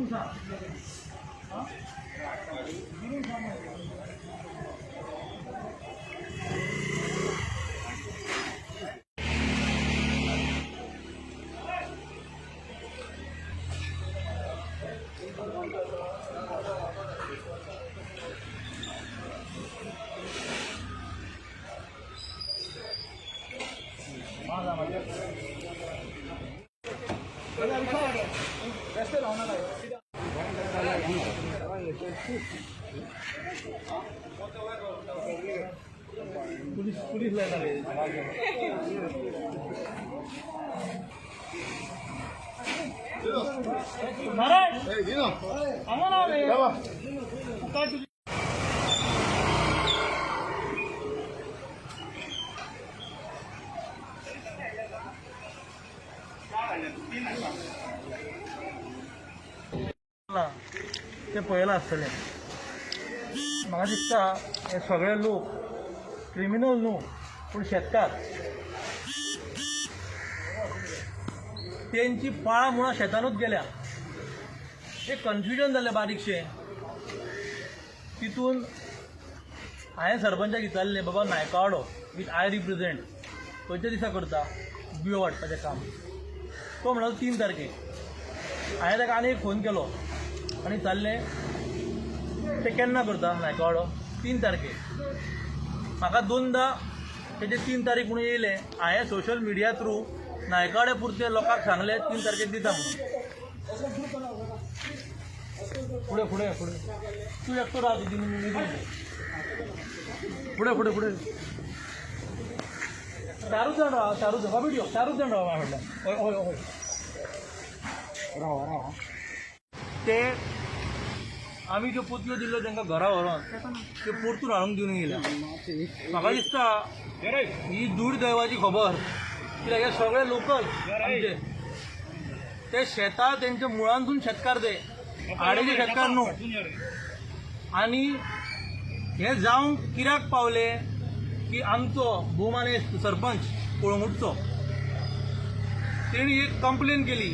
सांग. आं, दिरून सांग. पुलीस पुलीस लायता. नारायण, हांगा ना रे. काय तुझी? ते पळयलां आसतलें. म्हाका दिसता हे सगळे लोक क्रिमिनल न्हू, पूण शेतकार. तेंची पाळां मुळां शेतानूच गेल्या. एक कन्फ्युजन जालें बारीकशें. तितून हांवें सरपंचाक विचारलें, बाबा नायकवाडो वीच I represent खंयच्या दिसा करता बियो वांटपाचें काम? तो म्हणलो 3 तारखेक. हांवें ताका आनी एक फोन केलो आनी विचारलें, ते केन्ना करता नायकवाडो? 3 तारखेक. म्हाका दोनदा तेजे 3 तारीख म्हणून येयलें. हांवें सोशल मिडिया थ्रू नायकवाड्या पुरते लोकांक सांगलें, 3 तारखेक दिता म्हणून. फुडें फुडें फुडें, तूं एकटो राव तितून. फुडें फुडें फुडें, चारूच जाण राव, चारूच जाण. बाबी, चारूच जाण राव माझ्या फाटल्यान. हय हय हय, राव राव. ते आमी ज्यो पोतयो दिल्ल्यो तांकां घरा व्हरोन, त्यो परतून हाडून दिवन येयल्या. म्हाका दिसता ही दुर्दैवाची खबर, कित्याक हे सगळे लोकल आमचे. ते शेतां तेंच्या मुळांतून शेतकार, ते आडेचे शेतकार न्हू. आनी हे जावंक कित्याक पावले की आमचो भोवमानेस्त सरपंच कळंगूटचो, तेणी एक कंप्लेन केली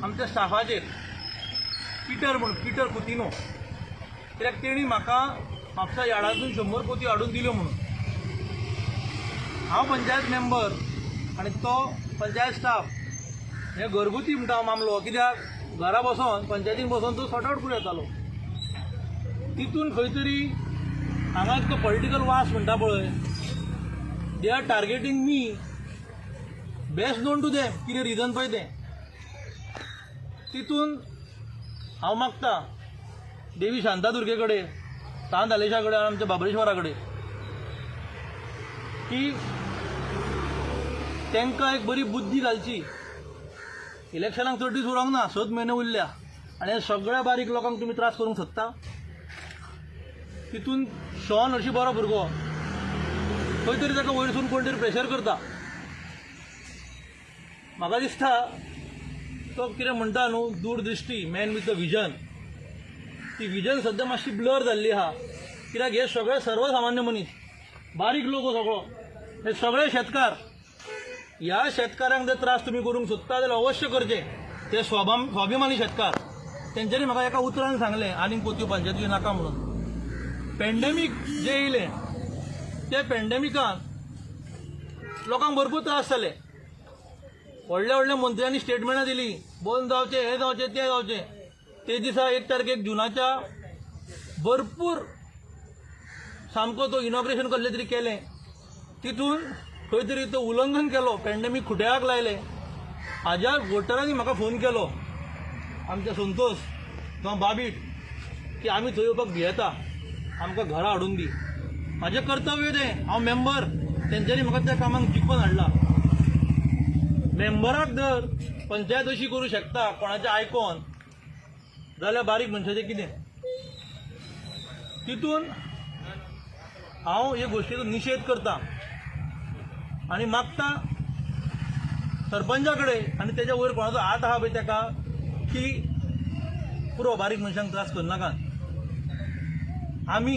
आमच्या स्टाफाचेर, पिटर म्हणून, पिटर कुतिनो, कित्याक तेणी म्हाका म्हापसा यार्डांतून 100 पोती हाडून दिल्यो म्हणून. हांव पंचायत मेंबर आनी तो पंचायत स्टाफ. हे घरगुती म्हणटा हांव मामलो, कित्याक घरा बसोन, पंचायतीन बसोन तो सॉर्ट आवट करूं येतालो. तितून खंय तरी हांगा तो पॉलिटिकल वास म्हणटा पळय, they are targeting me, best known to them कितें रिजन पळय तें. तितून हांव मागता देवी शांतादुर्गे कडेन, सांत आलेशा कडेन आनी आमच्या बाबरेश्वरा कडेन की तांकां एक बरी बुद्धी घालची. इलेक्शनाक चड दीस उरोंक ना, 6 म्हयने उरल्या आनी हे सगळ्या बारीक लोकांक तुमी त्रास करूंक सोदता. तितून शॉन हरशीं बरो भुरगो, खंय तरी ताका वयरसून कोण तरी प्रेशर करता. म्हाका दिसता तो कितें म्हणटा न्हू, दूरदृश्टी, मॅन विथ अ विजन, ती विजन सद्या मातशी ब्लर जाल्ली आहा, कित्याक हे सगळे सर्वसामान्य मनीस, बारीक लोक हो सगळो, हे सगळे शेतकार. ह्या शेतकारांक जर त्रास तुमी करूंक सोदता जाल्यार अवश्य करचे. ते स्वाभिमानी शेतकार. तेंच्यांनी म्हाका एका उतरान सांगलें, आनीक पोतयो पंचायती नाका म्हणून. पेंडेमीक जे येयलें, ते पेंडेमिकान लोकांक भरपूर त्रास जाले. व्हडल्या व्हडल्या मंत्र्यांनी स्टेटमेंटां दिली, बंद जावचें, हें जावचें, तें जावचें. ते दिसा 1 तारखेक जुनाच्या भरपूर सामको तो इनॉग्रेशन कसलें तरी केलें. तितून खंय तरी तो उल्लंघन केलो, पेंडेमीक खुट्याक लायले. हाज्या वोटरांनी म्हाका फोन केलो, आमच्या संतोष किंवा बाबीट, की आमी थंय येवपाक भियेता, आमकां घरा हाडून दी. म्हाजें कर्तव्य तें, हांव मेंबर. तेंच्यांनी म्हाका त्या कामाक जिखोवन हाडला. मेंबराक जर पंचायत अशी करूं शकता कोणाचें आयकोन, जाल्यार बारीक मनशाचें कितें? तितून हांव हे गोश्टीचो निशेध करता आनी मागता सरपंचा कडेन आनी तेज्या वयर कोणाचो हात आहा पळय तेका की पुरो, बारीक मनशांक त्रास करनाकात. आमी,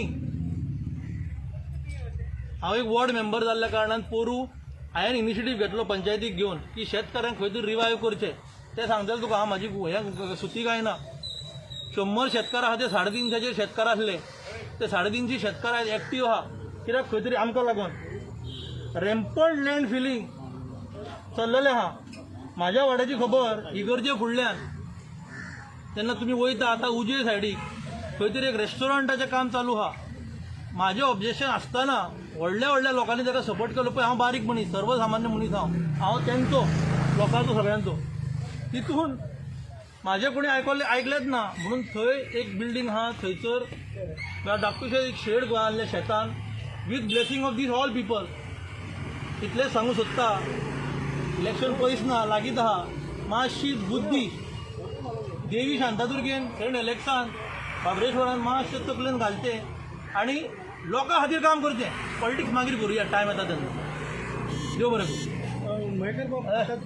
हांव एक वॉर्ड मेंबर जाल्ल्या कारणान पोरू हांवें इनिशिएटीव घेतलो पंचायतीक घेवन की शेतकाऱ्यांक खंय तरी रिवायव करचें. तें सांगतलें तुका हांव, म्हाजी हें सुती काय ना. 100 शेतकार आहा ते 350चेर शेतकार आसले, ते 350 शेतकार आयज एक्टीव आहा. कित्याक खंय तरी आमकां लागून रेम्पंट लँड फिलींग चल्लेलें आहा. म्हाज्या वाड्याची खबर इगर्जे फुडल्यान तेन्ना तुमी वयता आतां उजवे सायडीक खंय तरी एक रेस्टॉरंटाचें काम चालू आहा. म्हाजें ऑब्जेक्शन आसतना व्हडल्या व्हडल्या लोकांनी ताका सपोर्ट केलो. पळय, हांव बारीक मनीस, सर्वसामान्य मनीस. हांव हांव तेंचो लोकांचो सगळ्यांचो. तितून म्हाजें कोणी आयकलें आयकलेंच ना म्हणून थंय एक बिल्डींग आहा. थंयसर म्हळ्यार धाकटुशें एक शेड बांदलें शेतान with blessing of these all people. इतलेंच सांगूंक सोदता, इलेक्शन पयस ना, लागींच आहा. मातशी बुद्धी देवी शांतादुर्गेन, सेंट एलेक्सान, बाबरेश्वरान मातशें तकलेन घालचें आनी लोकां खातीर काम करचें. पॉलिटिक्स मागीर करुया, टायम येता तेन्ना. देव बरें करूं. मयेकर बाब, आतां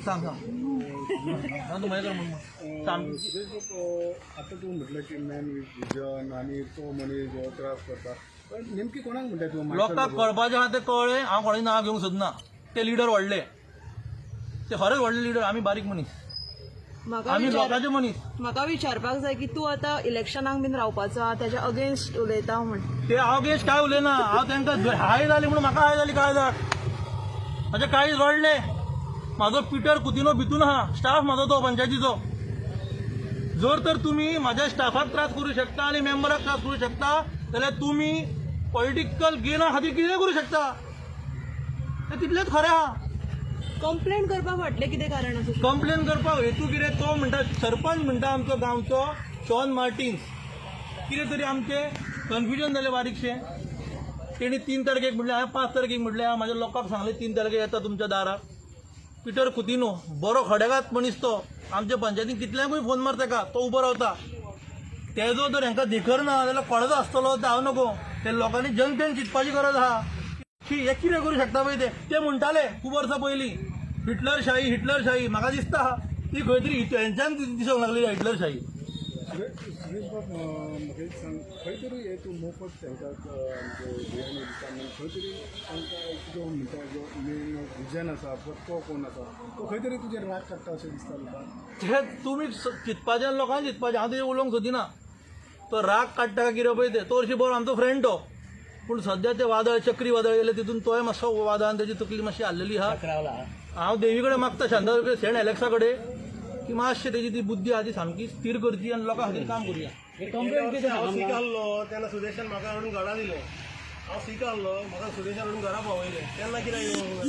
सांग सांग. हांव तूं मयेकर म्हणून सांग. सुदेश बाब, आतां तूं म्हटलें की मॅन विथ विजन आनी तो मनीस हो त्रास करता, पण नेमकी कोणाक म्हणटा तूं? लोकांक कळपाचें आहा तें कळ्ळें. हांव कोणाचें नांव घेवंक सोदना. ते लिडर व्हडले, ते खरेंच व्हडले लिडर. आमी बारीक मनीस. म्हाका आमी विचार लोकांचे मनीस. म्हाका विचारपाक जाय की तूं आतां इलेक्शनाक बीन रावपाचो आहा, तेज्या अगेन्स्ट उलयता म्हण. ते हांव अगेन्स्ट काय उलयना. हांव तांकां हाय जाली म्हणून म्हाका हाय जाली काळजाक. म्हाजें काळीज रडलें. म्हाजो पिटर कुतिनो भितून आहा, स्टाफ म्हाजो तो पंचायतीचो. जर तर तुमी म्हाज्या स्टाफाक त्रास करूं शकता आनी मेंबराक त्रास करूं शकता जाल्यार तुमी पॉलिटिकल गेना खातीर कितें करूं शकता, तें तितलेंच खरें आहा. कंप्लेन करपा फाटलें कितें कारण आसूं शकता? कंप्लेन करपाक हेतू कितें, तो म्हणटा, सरपंच म्हणटा आमचो गांवचो शॉन मार्टिन्स, कितें तरी आमचें कन्फ्युजन जालें बारीकशें. तेणी 3 तारखेक म्हणलें, हांवें 5 तारखेक म्हणलें. हांवें म्हाज्या लोकांक सांगलें, 3 तारखेक येता तुमच्या दाराक. पिटर कुतिनो बरो खडेगात मनीस तो. आमच्या पंचायतीन कितल्यांकूय फोन मार ताका, तो उबो रावता. तेजो जर हांकां देखर ना जाल्यार कोणाचो आसतलो ते हांव नको. ते लोकांनी जनतेन चिंतपाची गरज आहा की हे कितें करूं शकता पळय. ते ते म्हणटाले खूब वर्सां पयलीं हिटलरशाही, हिटलरशाही. म्हाका दिसता ती खंय तरी हेंच्यान दिसूंक लागली हिटलरशाही. सुदेश बाब, म्हाका एक सांग, खंय तरी हे तूं मोफत तांकां बियाणें दिता आनी खंय तरी तांकां जो म्हणटा जो मेन विजन आसा पळय, तो कोण आसा, तो खंय तरी तुजेर राग काडटा अशें दिसता तुका? ते तुमी चिंतपाचें आनी लोकांनी चिंतपाचें. हांव तेजेर उलोवंक सोदिना. तो राग काडटा काय कितें पळय तें, तो हरशीं बरो आमचो फ्रेंड तो. पूण सद्या ते वादळ, चक्री वादळ गेलें, तितून तोय मातसो वादान तेजी तकली मातशी हाल्लेली आहा. हांव देवी कडेन मागता, शांतादुर्गे सेंट एलेक्सा कडेन, की मातशें तेजी ती बुद्धी आहा ती सामकी स्थीर करची आनी लोकां खातीर काम करुया. हांव सीक आहलो तेन्ना सुदेशान म्हाका हाडून घरा दिलें. हांव सीक आहलो, म्हाका सुदेशान हाडून घरा पावयलें. तेन्ना कित्याक येवंक ना?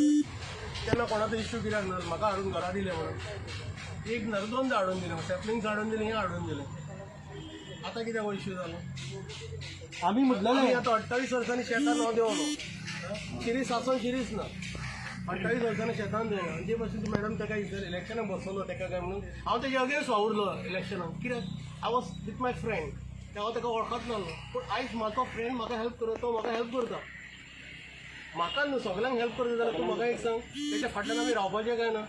तेन्ना कोणाचो इश्यू कित्याक ना? म्हाका हाडून घरा दिलें म्हणून एक ना, दोनदां हाडून दिलें. सॅपलिंग्स हाडून दिलें, हें हाडून दिलें. आतां कित्याक हो इश्यू जालो? आमी आमी म्हटलेलें आतां 28 वर्सांनी शेतान हांव देंवलो. शिरीस आसोन शिरीस ना. 28 वर्सांनी शेतान देंवलो आनी जे भशेन मॅडम ताका इलेक्शनाक बसवलो ताका काय म्हणून हांव तेजे अगेन्स्ट वावुरलो इलेक्शनाक. कित्याक I was with my friend. हांव ताका वळखत नासलो, पूण आयज म्हाजो फ्रेंड म्हाका हेल्प करता, तो म्हाका हेल्प करता. म्हाका न्हू, सगल्यांक हेल्प करता. जाल्यार तूं म्हाका एक सांग, तेच्या फाटल्यान आमी रावपाचें काय ना?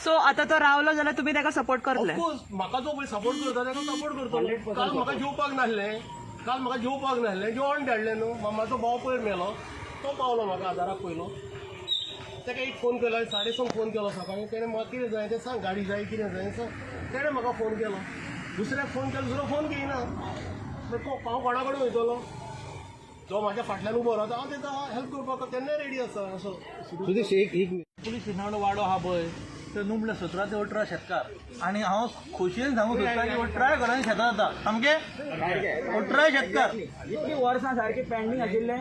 सो आतां तो रावलो जाल्यार तुमी ताका सपोर्ट करतले? ऑफकोर्स, म्हाका जो पळय सपोर्ट करता ताका सपोर्ट करतलो. काल म्हाका जेवपाक नासलें, काल म्हाका जेवपाक नासलें, जेवण धाडलें न्हू. मामाचो भाव पयर मेलो, तो पावलो म्हाका आदाराक पयलो. ताका एक फोन केलो, 6:30 फोन केलो सकाळीं. तेणें म्हाका कितें जाय तें सांग, गाडी जाय, कितें जाय सांग. तेणें म्हाका फोन केलो. दुसऱ्याक फोन केलो, दुसरो फोन घेयना. मागीर हांव कोणा कडेन वयतलो? जो म्हाज्या फाटल्यान उबो रावता, हांव तेका हेल्प करपाक तेन्नाय रेडी आसा असो. सुदेश, एक एक पुलीस स्टेशना कडेन वाडो आहा पळय, ते न्हू म्हणल्यार 17 ते 18 शेतकार. आनी हांव खोशयेन सांगूंक सोदता की 18 घरांनी शेतां जाता, सामके 18 शेतकार. इतली वर्सां सारकी पेंडींग आशिल्लें.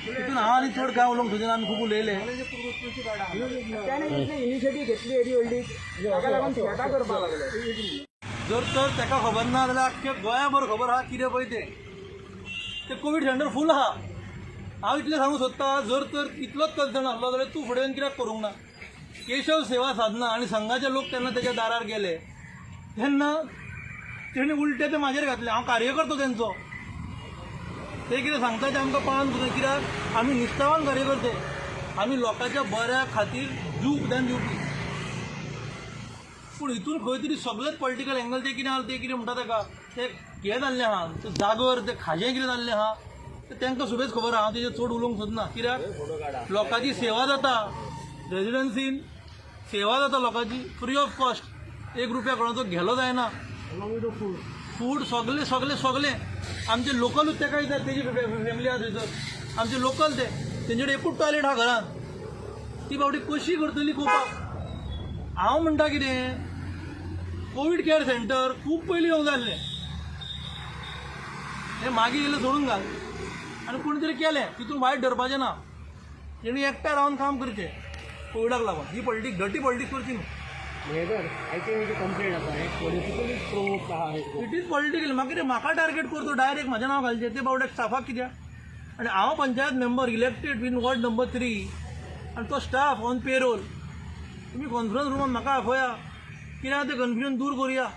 तितून हांव आनी चड काय उलोवंक सोदिना. आमी खूब उलयले. त्याने इतली इनिशिएटीव घेतली येदी व्हडली, ताका लागून शेतां करपाक लागले. जर तर ताका खबर ना जाल्यार आख्ख्या गोंयाभर खबर आहा कितें पळय तें. ते कोवीड सेंटर फूल आहा. हांव इतलें सांगूंक सोदता, जर तर इतलोच कन्सर्न आसलो जाल्यार तूं फुडें येवन कित्याक करूंक ना? केशव सेवा साधना आनी संघाचे लोक तेन्ना तेच्या दारार गेले तेन्ना तेणी उलटे ते म्हाजेर घातले. हांव कार्यकर्तो तेंचो. ते कितें सांगता तें आमकां पाळन सुद्दां, कित्याक आमी निश्ठावान कार्यकर्ते. आमी लोकांच्या बऱ्या खातीर जीव सुद्दां दिवपी. पूण हितून खंय तरी सगळेच पॉलिटिकल एंगल. ते कितें आहा, ते कितें म्हणटा ताका, ते हें जाल्लें आहा, ते जागर, ते खाजें कितें जाल्लें आहा, ते तांकां सुबेज खबर आहा. हांव तेजेर चड उलोवंक सोदना, कित्याक लोकांची सेवा जाता, रेजिडन्सीन सेवा जाता लोकांची फ्री ऑफ कॉस्ट. एक रुपया कोणाचो गेलो जायना. फूड सगळे सगळे सगळे आमचे लोकलूच तेका विचार, तेजी फॅमिली आहा थंयसर. आमचे लोकल ते, तेंचे कडेन एकूच टॉयलेट आहा घरान. ती बावडी कशी करतली कोपाक? हांव म्हणटा कितें, कोवीड केअर सेंटर खूब पयलीं येवंक जाय आसलें. हें मागीर येयलें सोडून घाल आनी कोणी तरी केलें तितून वायट धरपाचें ना. तेणी एकठांय रावन काम करचें कोविडाक लागून. ही पॉलिटीक, डर्टी पॉलिटिक्स करची न्हू. I think complain आसा, हें पॉलिटिकली प्रोवोक आहा. It is political. मागीर म्हाका टार्गेट करतो, डायरेक्ट म्हाजें नांव घालचें ते बावड्याक स्टाफाक कित्याक? आनी हांव panchayat member elected in ward number 3 आनी तो स्टाफ ऑन पेरोल. तुमी कॉन्फरन्स रुमान म्हाका आफोया, कितें आहा तें कन्फ्युजन दूर करुया.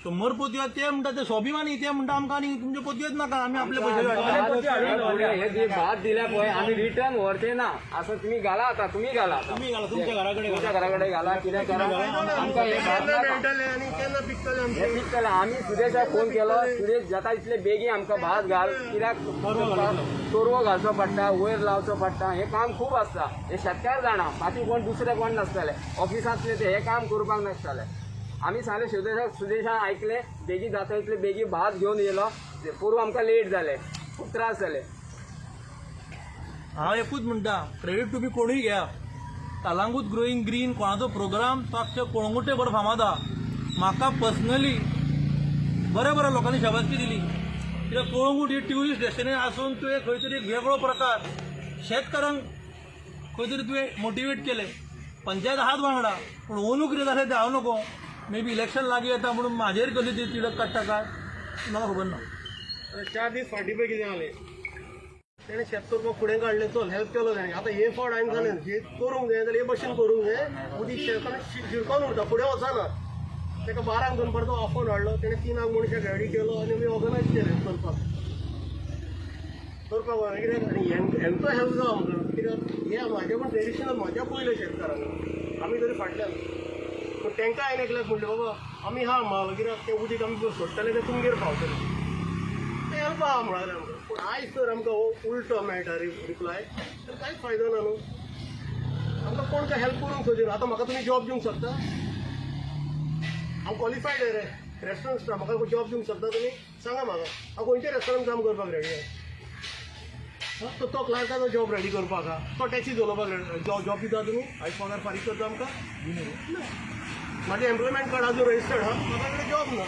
100 पोतयो ते म्हणटा, ते स्वाभिमानी ते म्हणटा, आमकां आनी तुमच्यो पोतयोच नाका, आमी आपले पयशे काडटले. हे जे भात दिल्या पळय, आमी रिटर्न व्हरचे ना. असं तुम्ही घाला आता, तुम्ही घाला आता. तुमी घाला तुमच्या घरा कडेन. तुमच्या घरा कडेन घाला, कितें करा, आमकां हे भात नाका. मेळटले आनी केन्ना पिकतले आमचे? हे पिकतले. आमी सुदेशाक फोन केलो, सुदेश जाता इतले बेगीन आमकां भात घाल, कित्याक तोरवो घालचो पडटा, वयर लावचो पडटा, हें काम खूब आसता. हे शेतकार जाणा, बाकी कोण दुसरे कोण नासतले ऑफिसांतले, ते हें काम करपाक नासतले. आमी सांगलें सुदेशाक, सुदेशान आयकलें, बेगीन जाता इतले बेगीन भात घेवन येयलो. पोरूं आमकां लेट जालें, खूब त्रास जाले. हांव एकूच म्हणटा, क्रेडीट तुमी कोणूय घ्या, कलांगूट ग्रोईंग ग्रीन कोणाचो प्रोग्राम तो आख्खे कळंगूटे बरो फामाद आहा. म्हाका पर्सनली बऱ्या बऱ्या लोकांनी शाबासकी दिली, कित्याक कळंगूट ही ट्युरिस्ट डेस्टिनेशन आसून तुवें खंय तरी एक वेगळो प्रकार शेतकारांक खंय तरी तुवें मोटिवेट केलें. पंचायत आहात वांगडा, पूण अंदू कितें जालें तें हांव नको. मे बी इलेक्शन लागीं येता म्हणून म्हाजेर कसली ती तिडक काडटा काय, म्हाका खबर ना. 4 दीस फाटीं पळय कितें जालें, तेणें शेत करपाक फुडें काडलें, चल हेल्प केलो तेणें. आतां हे फावट हांवें सांगलें, हे करूंक जाय जाल्यार हे भशेन करूंक जाय, उदीक शेतान शिरकोन उरता, फुडें वचना. ताका 12 दनपारचो आफोवन हाडलो तेणें, 3 मनशाक रेडी केलो आनी आमी ऑर्गनायज केलें चलपाक करपाक. कित्याक आनी हेंचो हेल्प जावो आमकां, कित्याक हे म्हाजे पण ट्रेडिशनल म्हाज्या पयले शेतकारांक, आमी तरी फाटल्यान. पूण तांकां हांवें एकल्याक म्हणलें, बाबा आमी आहा म्हाल, कित्याक तें उदीक आमी सोडटले तें तुमगेर पावतलें, तें हेल्प आहा म्हळ्यार आमकां. पूण आयज तर आमकां हो उल्टो मेळटा रिप्लाय, तर कांयच फायदो ना न्हू आमकां. कोण काय हेल्प करूंक सोदिना. आतां म्हाका तुमी जॉब दिवंक शकता? हांव क्वॉलिफायड रे रेस्टोरंट स्टाफ, म्हाका जॉब दिवंक शकता तुमी? सांगा म्हाका. हांव खंयच्या रेस्टोरंट काम करपाक रेडी आहा. तो तो क्लार्काचो जॉब रेडी करपाक आहा, तो टॅक्सी चलोवपाक जॉब दिता तुमी? आयज पगार फारीक करता आमकां? म्हाजें एम्प्लॉयमेंट कार्ड अजून रजिस्टर्ड आहा, म्हाका कडेन जॉब ना.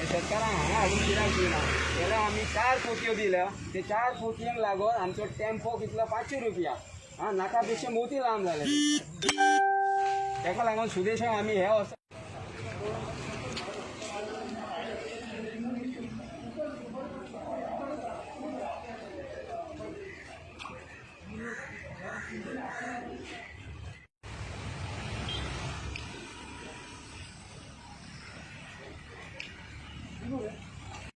शेतकारांक हांगा हाडून कित्याक दिना जाल्यार आमी 4 पोतयो दिल्या, ते 4 पोतयांक लागून आमचो टेम्पो कितलो, 500 रुपया. आं, नाका पेक्षा मोती लांब जाले. ताका लागून सुदेशाक आमी हे वर्सा